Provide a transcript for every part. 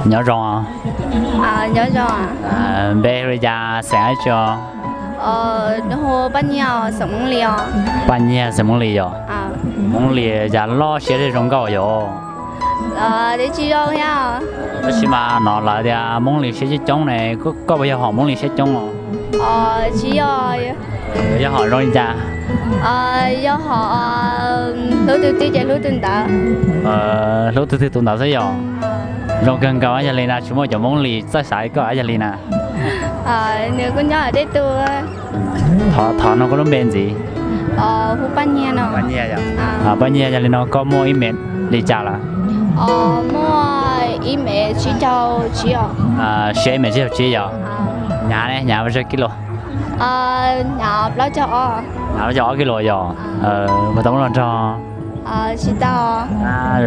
Nyob zoo. Npe hu li cas, xeem dab tsi? Paj Nyiag, xeem Hmoob Lis yom. Hmoob Lis cas loj siab thiab zoo nkauj yom. Tab sis mas no lawv tias Hmoob Lis siab coob coob ne, koj puas yog hom Hmoob Lis siab coob os? Yog hom zoo li cas? Yog hom hlub tus twg ces hlub tus ntawd. Hlub tus twg tus ntawd xwb yom. Zoo kawg nkaus, yog li na tsis muaj cov Hmoob Lis txawj xav li koj, yog li na. Nws kuj nyob tej tug. Thov nug koj lub npe ntxiv. Hu Paj Nyiag no. Paj Nyiag, yog li no koj muaj email li cas lawm? Muaj email tsib caug tsib os. Siab email tsib caug tsib yom. Hnyav ne, hnyav ua zaj kij lus? Hnyav plaub caug ob. Hnyav plaub caug ob kij lus yom. Puas tau muaj hluas nraug? Tsis tau.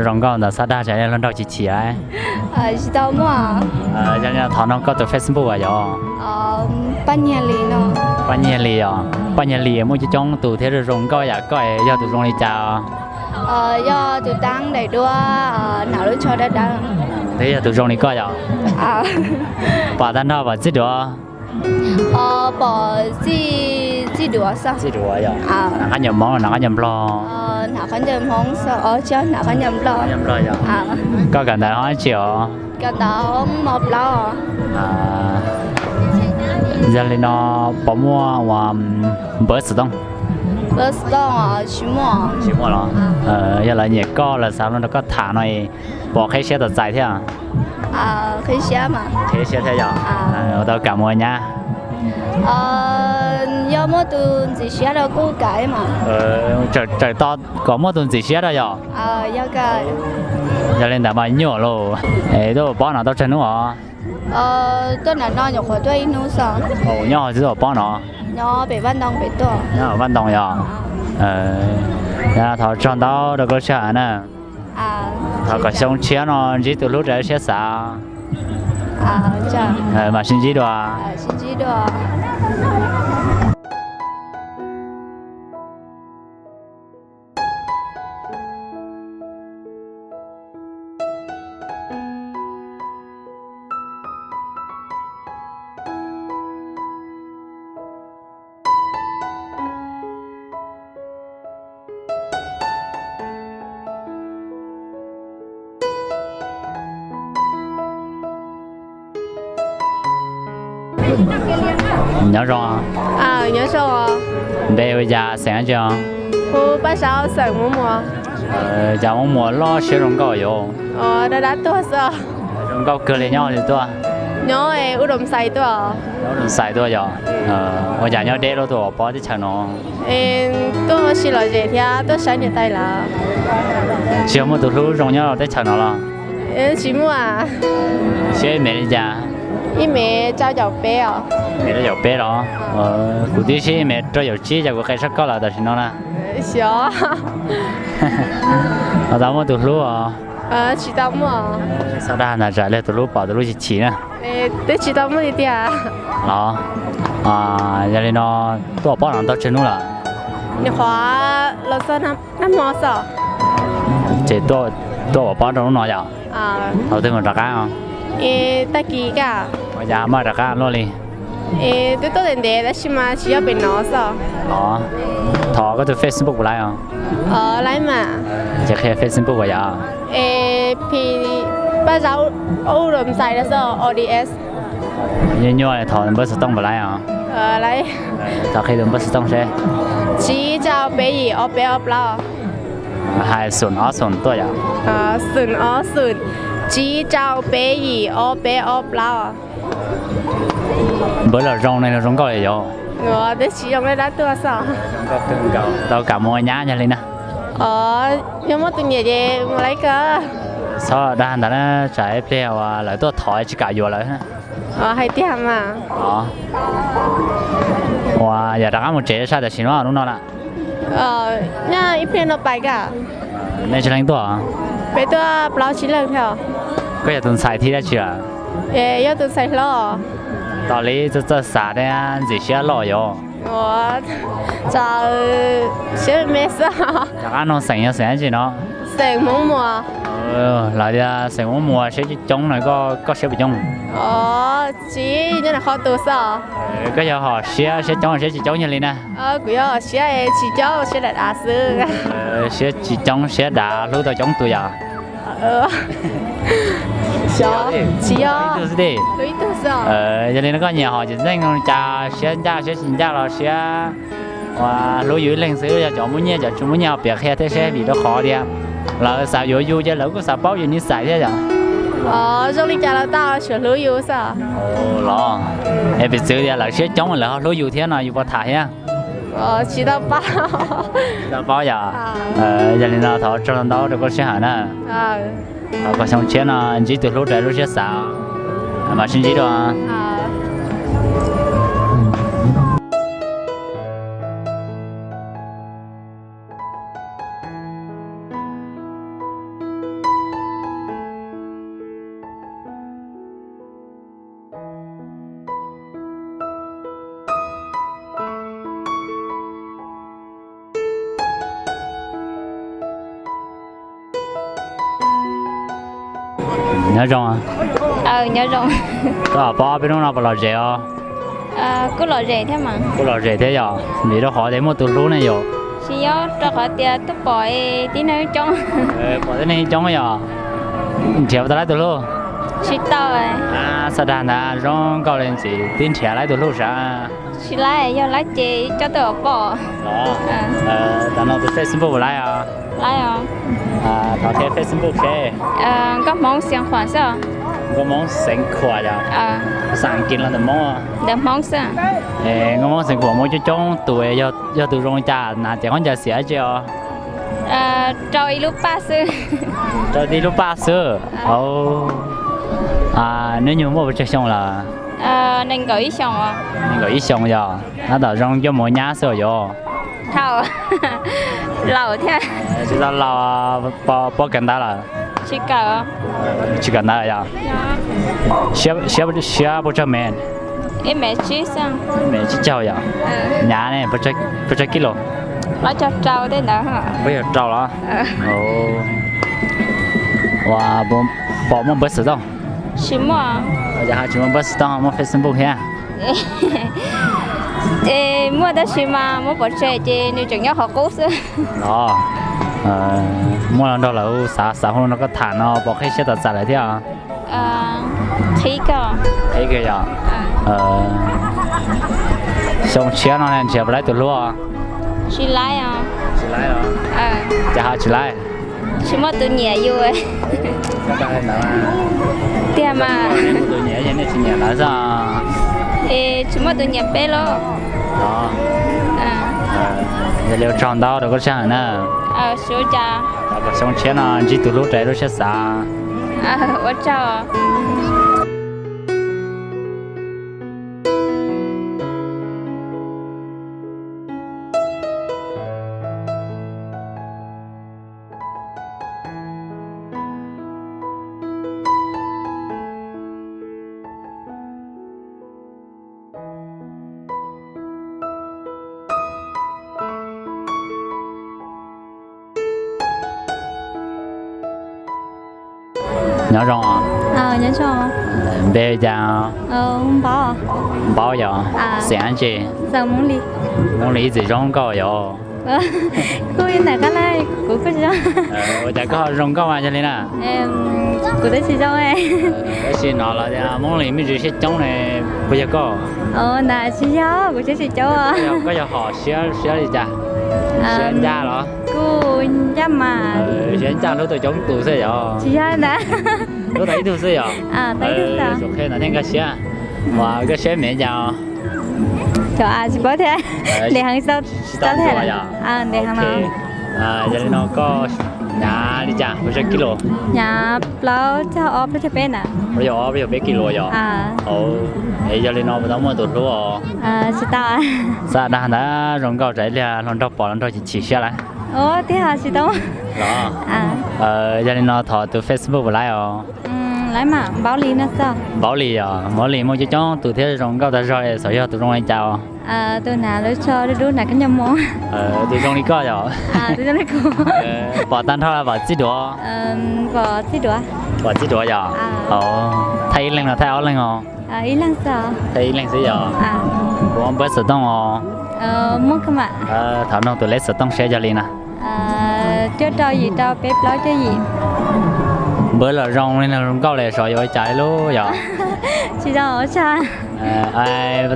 Zoo nkauj ntawd xav dag tsam hluas nraug chim chim. Tsis tau muaj. Yog li no thov nug koj tus Facebook yom. Paj Nyiag Lis no. Paj Nyiag Lis yom. Paj Nyiag Lis muaj coob coob tus thiab zoo nkauj yam koj yog tus zoo li cas? Yog tus tab daim duab, hnav lub tsho dawb dawb. Thiab yog tus zoo li koj yom. Pom tag nrho pom txij duav. Pom txij, txij duav xwb. Txij duav yom. Hnav qab ncaws Hmoob los hnav qab ncaws Nplog? Hnav qab ncaws Hmoob xwb, tsis, hnav qab ncaws Nplog. Koj kawm ntawv hov dab tsi os? Kawm ntawv hoob mos plaub. Yog li no puas muaj ua npawb xov tooj? Npawb xov tooj tsis muaj. Tsis muaj los? Yog lawv nyiam koj, lawv xav los nrog koj tham no es puas qhib siab tos txais thiab? Qhib siab mas. Qhib siab thiab yom. Ua tau kam mus nyab. Yog muaj tus ntxim siab rau kuj kam mas. Tseem tos kom muaj tus ntxim siab rau yom. Yog li ntawd mas nyuaj lauj. Es tuaj ua pob no tau tsawg hnub os? Tuaj nram no nyuam qhuav tuaj ib hnub xwb. Nyob qhov twg tuaj ua pob no? Nyob pem Vaj Ntoo pem tuaj. Nyob Vaj Ntoo yom. Thov tsaug ntau rau koj lub sij hawm na. Thov kom xyoo tshiab no ntsib tus hlub raws siab xav. Mam sib ntsib dua. Nyob zoo. Nyob zoo. Npe hu li cas, xeem dab tsi? Hu Paj Zaub, xeem Muas Muas. Cas Muas Muas loj siab zoo nkauj yom. Dab dab tuag xwb. Zoo nkauj kawg li, nyob li tuaj? Nyob Ub Doos Xais tuaj. Nyob Ub Doos Xais tuaj yom. Ua cas nyob deb lub tuaj ua pob teb chaws no? Tuaj ua si lom zem thiab tuaj saib niam tais lawm. Tsis yog muaj tus hlub zoo nyob teb chaws no los? Tsis muaj. Siab ib mev li cas? Ib mev rau caum peb os. Ib mev rau caum peb los? Kuv twb siab ib mev rau caum tsib, cas kuv qia tshaj koj lawm tam sim no na. Xyov. Ho tau muaj tus hlub os? Tsis tau muaj. Txhob dag ntag, tsam tus hlub pom tus hlub chim chim na. Twb tsis tau muaj tiag tiag. Los, yog li no tuaj pob no tau tsawg hnub lawm? Nyuam qhuav los txog nag hmo xwb. Ces tuaj ua pob rau hnub no yom? Thaum twg mam rov qab? Tag kis kaj. Ua cas maj rov qab luaj li? Twb tuaj ntev ntev tab sis mas tsis yog pem no xwb. Thov koj tus Facebook puas laib os? Laib mas. Ces qhia Facebook yom? Phim Paj Zaub Ub Doos Xais los xwb, O D S. Nyuaj nyuaj, thov npawb xov tooj puas laib os? Thov qhia tus npawb xov tooj seb. Tsib rau peb yim ob peb ob plaub. Hais xoom ob xoom tuaj yom? Xoom ob xoom, tsib rau peb yim ob peb ob plaub. Npawb los zoo ne, los zoo nkauj li yom? Twb tsis zoo li dab tuag xwb. Tau kam mus ua nyab yog li na. Yog muaj tus nyiam ces mus laib kawg. Txhob dag ntawd na, tsam ib pliag uas lawv tuaj thov tsis kam yuav lawm. Hais tiag mas. Ua yog rov qab mus tsev sai tam sim no hnub no lawm? Nyob ib pliag no pais kaj. Nej tsawg leej tuaj? Peb tuaj plaub tsib leeg thiab. Koj yog tus ntxhais thiab dab tsi lawm? Yog tus ntxhais hlob. Tos li txawj txawj xav thiab ntxim siab loj yom. Ua, tsav siab me xwb. Rov qab nug xeem yog xeem dab tsi no? Xeem Hmoob Muas. Lawv tias xeem Hmoob Muas siab coob coob no, koj siab puas coob? Tsis, nyob nram qhov tus xwb os. Koj yog hom siab, siab coob siab tsis coob yog li na? Kuv yog hom siab tsis coob, siab dav dav xwb. Siab tsis coob siab dav hlub tau coob tus yom? Tsis yog, ib tug xwb. Yog li no koj nyiam hom tseem ceeb no cas, siab ncaj siab tsis ncaj los siab ua hlub yus ib leeg xwb, yog cov muaj nyiaj cov tsis muaj nyiaj ho piav qhia thiab seb, vim rau qhov tias lawv xav yuav yus ces lawv kuj xav paub yus niv xais thiab yom. Zoo li cas los tau, tsuas hlub yus xwb. Los es piv txwv tias lawv siab coob lawv ho hlub yus thiab no yus puas tham thiab? Tsis tau paub. Tsis tau paub yom? Yog li no thov ua tsaug ntau rau koj sij hawm na. Thov kom xyoo tshiab no ntsib tus hlub raws lub siab xav, mam sib ntsib dua. Nyob zoo. Koj pom peb hnub no puas lom zem os? Kuj lom zem thiab mas. Kuj lom zem thiab yom, vim rau qhov tias muaj tus hlub ne yom. Tsis yog, rau qhov tias tuaj pom tib neeg coob. Pom tib neeg coob yom. Nrhiav puas tau laib tus hlub? Tsis tau. Xav dag ntawd zoo nkauj li ntxim twb nrhiav laib tus hlub sav. Tsis laib, yog laib ces coj tuaj pom. Tam no tus Facebook puas laib os? Laib os. Thov qhia Facebook seb. Nkauj Hmoob Xeev Khuam xwb os. Nkauj Hmoob Xeev Khuam yom? Xeev Khuam los ntawm Hmoob? Ntawm Hmoob xwb. Nkauj Hmoob Xeev Khuam muaj coob coob tus, yog tus zoo li cas hnav cev khaub ncaws xiav tsi os? Rau ib lub paj xwb. Rau ib lub paj xwb. Hnub nyoog muaj pes tsawg xyoo lawm? Nees nkaum ib xyoos. Nees nkaum ib xyoos yog tab tom zoo coj mus nyab xwb os yog? Dhau, laus thiab. Tsis tau laus, pab kawm ntawv lawm? Tsis kawm. Tsis kawm ntawv yog? Siab puas tsawg mev? Ib mev tsib xwb. Ib mev tsib caug yog? Nyab ne, puas tsawg kij lus? Plaub caug rau tej ntawd. Plaub caug rau los? Ua, pom muaj npawb xov tooj? Tsis muaj. Yog ho tsis muaj npawb xov tooj ho muaj Facebook thiab? Es muaj tab sis mas muab pov tseg ces nws tseem nyob qhov qub xwb. Los, muaj los nrog lawv xav xav hu no koj tham no pom qhib siab tom txais lawv thiab? Qhib kawg. Qhib kawg yog? Xyoo tshiab no nrhiav puas laib tus hlub? Tsis laib. Tsis laib los? Cas ho tsis laib? Tsis muaj tus nyiam yus. Tiag mas. Tus nyiam yog nej tsis nyiam lawv xwb. Es tsis muaj tus nyiam peb los? Yog li ua tsaug ntau rau koj sij hawm na. Xyoo tshiab no ntsib tus hlub raws lub siab xav. Ua tsaug. Nyob zoo. Npe cas? Npaub yog? Xeem dab tsi? Hmoob Lis ib txwm zoo nkauj yog? Kuj ntawm qab laj, kuv kuj tsis zoo. Ua cas koj ho zoo nkauj mas yog li na? Kuv twb tsis zoo. Tab sis hnov lawv tias Hmoob Lis me ntsis siab coob ne, puas yog koj? Ntawd tsis yog, kuv siab tsis coob. Koj yog hom siab siab li cas? Siab ncaj los? Kuj ncaj mas. Siab ncaj hlub tau coob tus xwb yog? Tsis yog ntawd. Hlub tau ib tug xwb yog? Tau ib tug xwb. Nkag siab. Ua koj siab mev cas? Tsis paub thiab. Ntev heev tsis tau tham. Ntev heev no. Yog li no koj hnyav li cas, puas tsawg kij lus? Hnyav plaub caug ob plaub caug peb ntawd. Plaub caug ob plaub caug peb kij lus yog? Yog li no puas tau muaj tus hlub os? Tsis tau. Xav dag ntawd zoo nkauj tsam ib pliag hluas nraug pom hluas nraug chim chim siab lawm. Tiag tsis tau. Los? Yog li no thov tus Facebook puas laib os? Laiv mas Npaub Lis no xwb. Npaub Lis yom, Npaub Lis muaj coob coob tus thiab zoo nkauj tag zog, xyov yog tus zoo li cas os. Tus hnav lub tsho dub dub hnav kab nyuj mos. Tus zoo li koj yom. Pom tag nrho los pom txij duav? Pom txij duav. Pom txij duav yom. Thaij ib leeg los thaij ob leeg os? Ib leeg xwb. Thaij ib leeg xwb yom. Kuv muab npawb xov tooj os. Muab kawg mas. Thov noog tus lej xov tooj seb yog li na. Cuaj rau yim rau peb plaub cuaj yim. Npawb los zoo li no zoo nkauj li, xyov yuav ua cas li lub yom. Tsis zoo ua tsaug.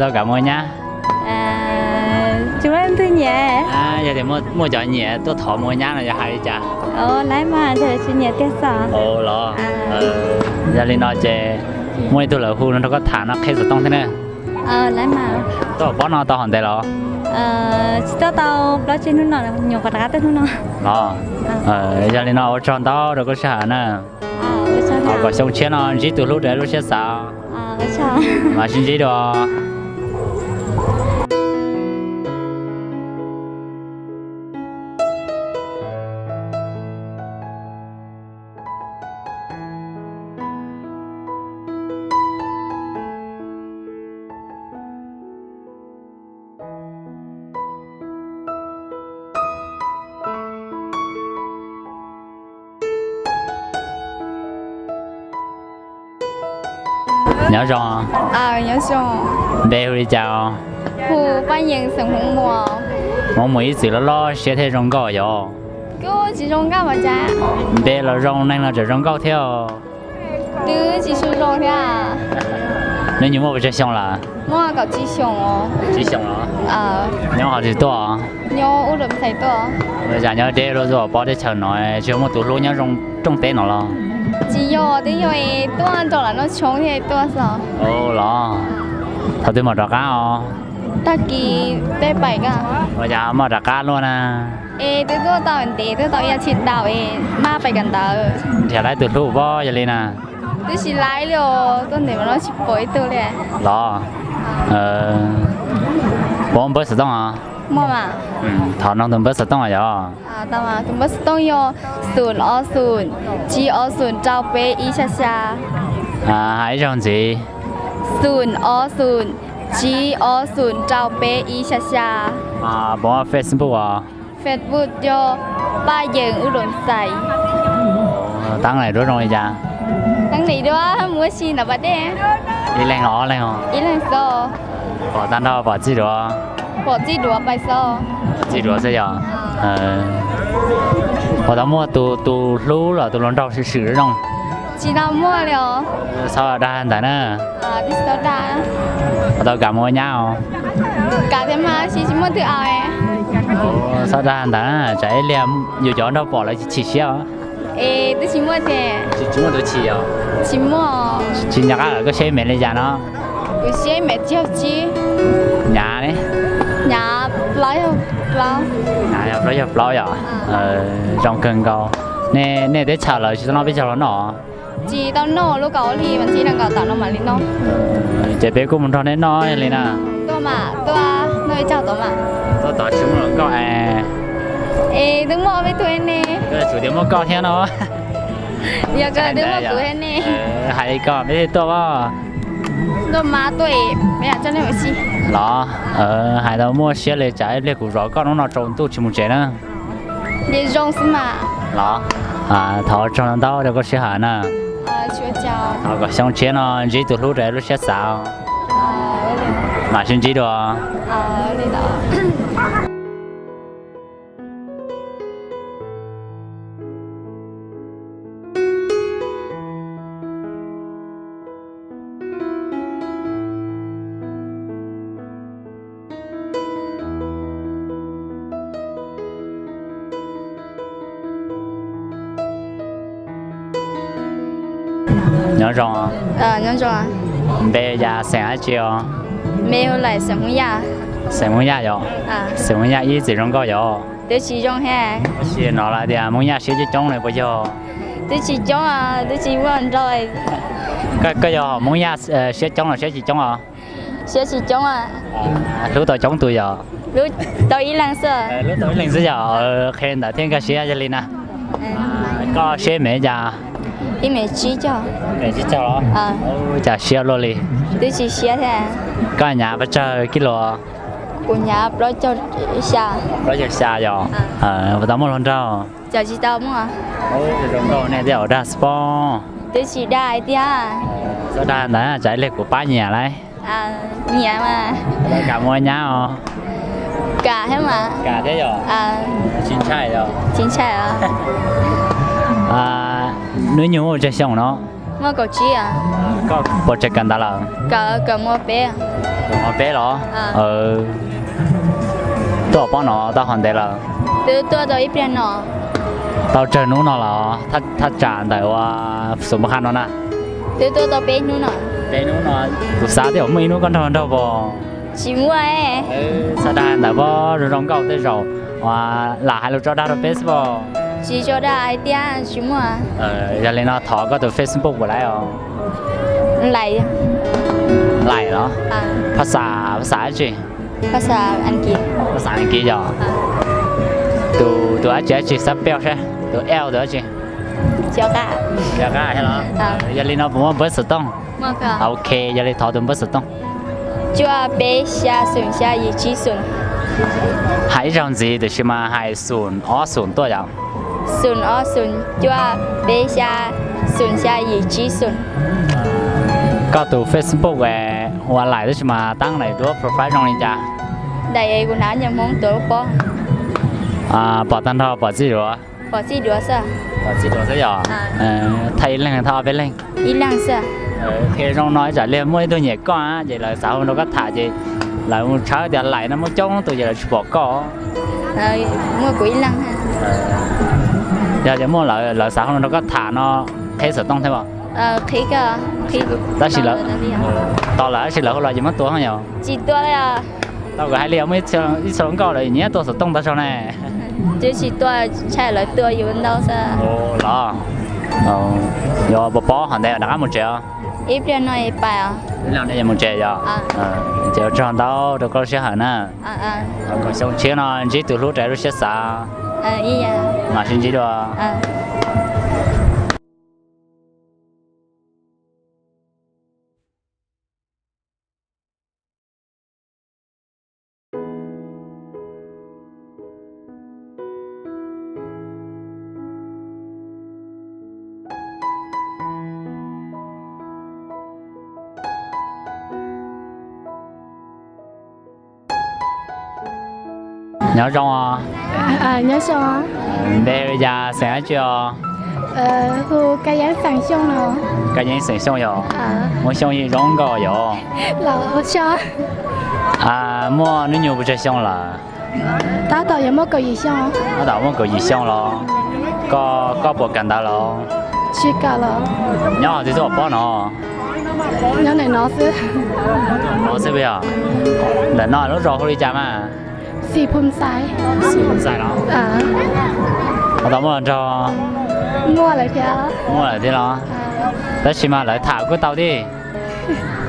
Tau kam mus nyab? Tsis muaj leej twg nyiam. Yog tias muaj cov nyiam tuaj thov mus ua nyab no yog hais li cas? Laiv mas, tsis nyiam tiag xwb. Los, yog li no ces muaj ib tug lawv hu no nrog koj tham no qheb xov tooj thiab na. Tuaj pob no tau hov ntev los? Tsis tuaj tau plaub tsib hnub no, nyuam qhuav rov qab tuaj hnub no. Los, yog li no ua tsaug ntau rau koj sij hawm na. Thov kom xyoo tshiab no ntsib tus hlub raws lub siab xav. Mam sib ntsib dua. Nyob zoo. Npe hu li cas? Hu Paj Yees xeem Hmoob Muas. Hmoob Muas ib txwm loj loj siab thiab zoo nkauj yom? Kuj tsis zoo nkauj mas cas. Npe los zoo, neeg los tseem zoo nkauj thiab. Twb tsis tshua zoo thiab. Neb nyuam muaj pes tsawg xyoo lawm? Muaj kaum tsib xyoos. Tsib xyoos los? Nyob qhov twg tuaj? Nyob Ub Dam Xais tuaj. Ua cas nyob deb luaj, tuaj poob teb chaws no, tsis muaj tus hlub nyob zoo rooj teb no los? Tsis yog, twb yog es tuaj nrog lawv noj tshoob thiaj tuaj xwb. Los, thaum twg mam rov qab os? Tag kis peb pais ko. Ua cas mam rov qab luaj na? Es twb tuaj tau ntev, tuaj tau ib as thiv tau es mam pais kawm ntawv. Nrhiav laib tus hlub pob yog li na? Twb tsis laib li os, tuaj ntev mas no tsis pom ib tug li. Los, puas muaj npawb xov tooj os? Muaj mas. Thov noog tus npawb xov tooj yom. Tus npawb xov tooj yog xoom ob xoom tsib ob xoom rau peb ib xya xya. Hais ib zaug ntxiv. Xoom ob xoom tsib ob xoom rau peb ib xya xya. Puas muaj Facebook os? Facebook yog Paj Yees Ub Dam Xais. Teeb daim duab zoo li cas? Teeb daim duab mus ua si ntawm pas dej. Ib leeg los ob leeg os? Ib leeg xwb. Pom tag nrho pom txij duav? Pom txij duav pais xwb. Pom txij duav xwb yog? Puas tau muaj tus hlub los tus hluas nraug swm swm zoo? Tsis tau muaj li os. Txhob dag ntawd na. Puas tau kam mus ua nyab os? Kam thiab mas, tsis tsis muaj twg aus. Txhob dag ntawd na, tsam ib pliag yus cov nraug pom lawv chim siab os. Es twb tsis muaj tiag. Tsis muaj tus chim os? Tsis muaj. Tsis nco qab lawm, koj siab me li cas no? Kuv siab me tsib caug tsib. Nyav ne? Nyav plaub caug plaub. Nyav yog plaub caug plaub yom? Zoo kawg nkaus. Nej teb chaws lawv tsis tau noj peb caug los noj? Tsis tau noj, lub kaum ob hlis mas ntxim nees nkaum tawm no mam li noj. Ces peb kuj mus nrog nej noj li na. Tuaj mas, tuaj noj ib zaug tod mas. Tuaj tod tsis muaj los nkauj es. Es twb muaj peb tug ne. Tsum tias muaj koj thiab no. Yog koj twb muaj kuv thiab ne. Hais li ko peb thiaj tuaj as. Tuaj mas tuaj, peb coj nej mus si. Los, hais tau muaj siab li, tsam ib pliag kuv zov koj hnub no tsaus ntuj tsis mus tsev na. Ces zoo xwb mas. Los, thov tsaug ntau rau koj sij hawm na. Thov kom xyoo tshiab no ntsib tus hlub raws lub siab xav. Mam sib ntsib dua. Nyob zoo. Npe cas xeem dab tsi os? Npe hu Laim, xeem Hmoob Yaj. Xeem Hmoob Yaj yom? Xeem Hmoob Yaj ib txwm zoo nkauj yom? Twb tsis zoo thiab. Tab sis hnov lawv tias Hmoob Yaj siab coob coob ne puas yog? Twb tsis coob, twb tsis muaj nraug. Koj yog Hmoob Yaj siab coob los siab tsis coob os? Siab tsis coob. Hlub tau coob tus yom? Hlub tau ib leeg xwb. Hlub tau ib leeg xwb yom? Qhia ntawd thiaj nkag siab yog li na. Koj siab me cas? Ib mev tsib caug. Ib mev tsib caug los? Cas siab luaj li. Twb tsis siab thiab. Koj nyav pes tsawg kij lus? Kuv nyav plaub caug xya. Plaub caug xya yog? Puas tau muaj hluas nraug? Cov tsis tau muaj. Zoo nkauj nej thiaj ua dag xwb pob. Twb tsis dag hais tias. Txhob dag ntawd tsam ib pliag kuv pab nyiam lauj. Nyiam mas. Kam muaj nyab os? Kam thiab mas. Kam thiab yog? Tsis ntshai yog? Tsis ntshai os. Hnub nyoog muaj tsawg xyoo no? Muaj kaum tsib. Koj puas tsawg kawm ntawv lawm? Kawm muaj peb. Kawm muaj peb los? Tuaj pob no tau qhov ntev lawm? Twb tuaj tau ib pliag no. Tau tsawg hnub no los thaj tsam ntawm ua xus npau qha no na? Twb tuaj tau peb hnub no. Peb hnub no. Kuv xav tias muaj ib hnub koj nrog nraug pom. Tsis muaj. Txhob dag ntawd pob, zoo zoo nkauj tej zaum uas lam hais lus tso dag rau peb xwb pob. Tsis tso dag hais tias tsis muaj. Yog li no thov koj tus Facebook puas laib os? Laim los? Phas xas, phas xas dab tsi? Phas xas Askiv yog? Tus, tus dab tsi dab tsi xab pej saib, tus L tus dab tsi? Cov qab thiab los? Yog li no puas muaj npawb xov tooj? Ok, yog li thov tus npawb xov tooj. Cuaj peb xya xoom xya yim tsib xoom. Hais ib zaug ntxiv tiam sis mas hais xoom ob xoom tuaj yom? Xoom ob xoom cuaj peb xya xoom xya yim tsib xoom. Koj tus Facebook ua laim tab sis mas tab lais duab profile zoo li cas? Daim kuv hnav nyiaj Hmoob tuav lub pob. Pom tag nrho pom txij duav? Pom txij duav xwb. Pom txij duav xwb yog? Thaij ib leeg thaij ob peb leeg? Ib leeg xwb. Qhia zoo no ib tsam liag muaj ib tug nyiam koj ces lawv xav hu nrog koj tham ces lawv mus tshawb tias laim no muaj coob tus ces lawv tsis pom koj. Muaj kuv ib leeg. Yog tias muaj lawv xav hu nrog koj tham no qhib xov tooj thiab os? Tab sis lawv, tos lawm tab sis lawv hu los ces muab tua yog? Tsis tua. Tau kom hais li muaj ib txhia nkauj lawv nyiam tuaj xov tooj tag zog ne. Twb tsis tua, ntshai lawv tua yus ntau xwb. Los, yuav pov pob hov ntev rov qab mus tsev os? Ib pliag no pais os. Ib pliag no yuav mus tsev yog? Ces ua tsaug ntau rau koj lub sij hawm na. Kom xyoo tshiab no ntsib tus hlub raws lub siab xav. Mam sib ntsib dua. Nyob zoo os. Nyob zoo. Npe li cas, xeem dab tsi os? Hu Kab Yeeb xeem Xyooj no. Kab Yeeb xeem Xyooj yog? Muaj Xyooj Yim zoo nkauj yog? Muaj hnub nyoog puas tsawg xyoo lawm? Tab tom yuav muaj kaum yim xyoo. Tab tom muaj kaum yim xyoo los? Koj, koj puas kawm ntawv los? Tsis kawm los. Nyob twg tuaj pob no? Nyob ntawm no xwb. No xwb puas yog? Ntawm no lub zos hu li cas mas? Xim Phum Xais. Xim Phum Xais los? Ho tau muaj hluas nraug? Muaj lawm thiab. Muaj lawm thiab los? Tab sis mas lawv tham kuj tau thiab.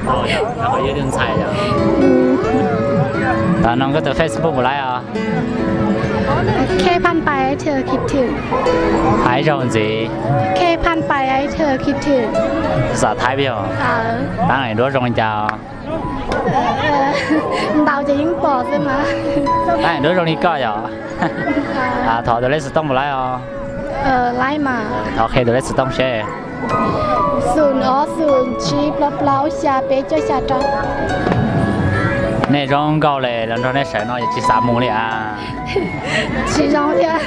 Tau yog, yog ntxhais yog. Tau no koj tus Facebook puas laib os? Khej Phaj Pais Ai Thiaw Khij Thwm. Hais ib zaug ntxiv. Khej Phaj Pais Ai Thiaw Khij Thwm. Xav Thaib puas yog? Tab lais duab zoo li cas? Ntaus ces yeej pom xwb mas. Tab lais duab zoo li koj yog? Thov tus lej xov tooj puas laib os? Laib mas. Thov qhia tus lej xov tooj seb. Xoom ob xoom tsib plaub plaub xya peb cuaj xya rau. Nej zoo nkauj li, los nrog nej sawv no es tsis xav mus li as. Tsis zoo thiab.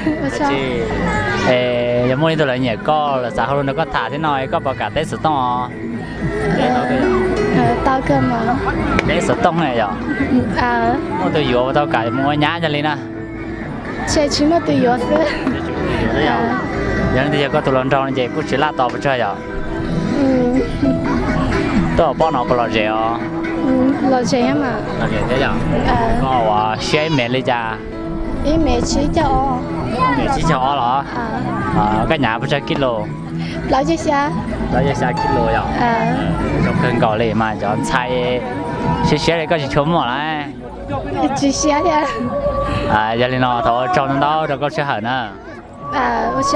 Yog muaj ib tug lawv nyiam koj, lawv xav hu lus nrog koj tham thiab no, koj puas kam teb xov tooj os? Tau kawg mas. Teb xov tooj ne yog? Muaj tus yuav puas tau kam mus ua nyab yog li na? Tsis, tsis muaj tus yuav xwb. Yog leej twg yog koj tus hluas nraug no ces kuj tsis laj tos pes tsawg yog? Tuaj pob no puas lom zem os? Lom zem mas. Lom zem thiab yog? Koj ua siab ib mev li cas? Ib mev tsib caug ob. Ib mev tsib caug ob los? Koj nyav pes tsawg kij lus? Plaub caug xya. Plaub caug xya kij lus yog? Zoo kawg nkaus li mas cov ntxhais siab siab li koj tsis tshua muaj lawm. Tsis siab thiab. Yog li no thov ua tsaug ntau ntau rau koj sij hawm na. Mus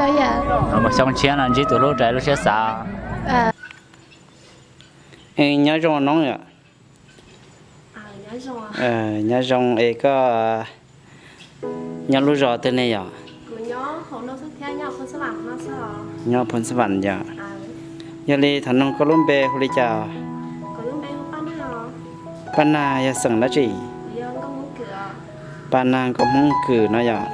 xyoo tshiab no ntsib tus hlub raws lub siab xav. Nyob zoo noob yom. Nyob zoo es koj nyob lub zos twg ne yom? Nyob Phoos Xab Vam yom. Yog li thaum noog koj lub npe hu li cas? Paj Nag yog xeem dab tsi? Paj Nag nkauj Hmoob Kws no yom.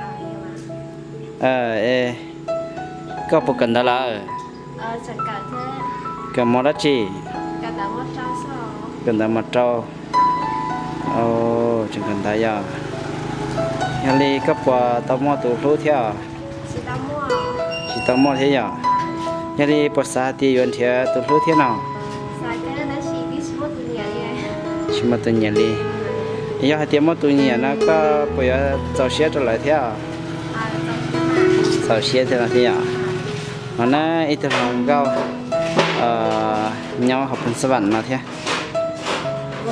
Koj puas kawm ntawv lawm? Kawm mos dab tsi? Kawm ntawv mos rau. Tseem kawm ntawv yom. Yog li koj puas tau muaj tus hlub thiab? Tsis tau muaj thiab yom. Yog li puas xav hais tias yuav nrhiav tus hlub thiab no? Tsis muaj tus nyiam li. Yog hais tias muaj tus nyiam no koj puas yuav txaus siab rau lawv thiab? Txaus siab thiab no thiab yom. No na, ib tug hluas nkauj nyob hauv Phoos Xab Vam no thiab,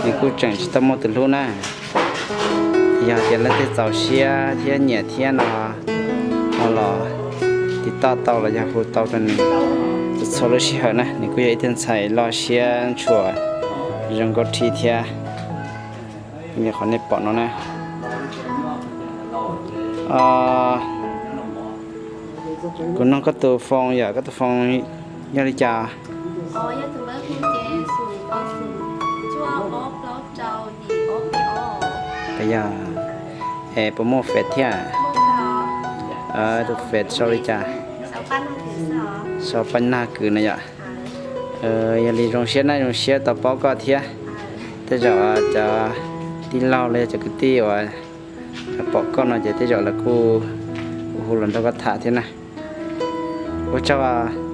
nws kuj tseem tsis tau muaj tus hlub na. Yog tias leej twg txaus siab thiab nyiam thiab no, ho los tiv toj tau los yog hu tau rau nws txhua lub sij hawm na. Nws kuj yog ib tug ntxhais loj siab ntshua, zoo nkauj rhi thiab. Li qhov nej pom no na. Kuv nug koj tus foos yom, koj tus foos yog li cas? Yog, es puas muaj Face thiab? Tus Face sau li cas? Sau Paj Nag Kws no yom. Yog li zoo siab na, zoo siab tau paub koj thiab. Tej zaum cov tij laug los yog cov kwv tij uas pom koj no ces tej zaum lawv kuj hu los nrog koj tham thiab na. Ua tsaug.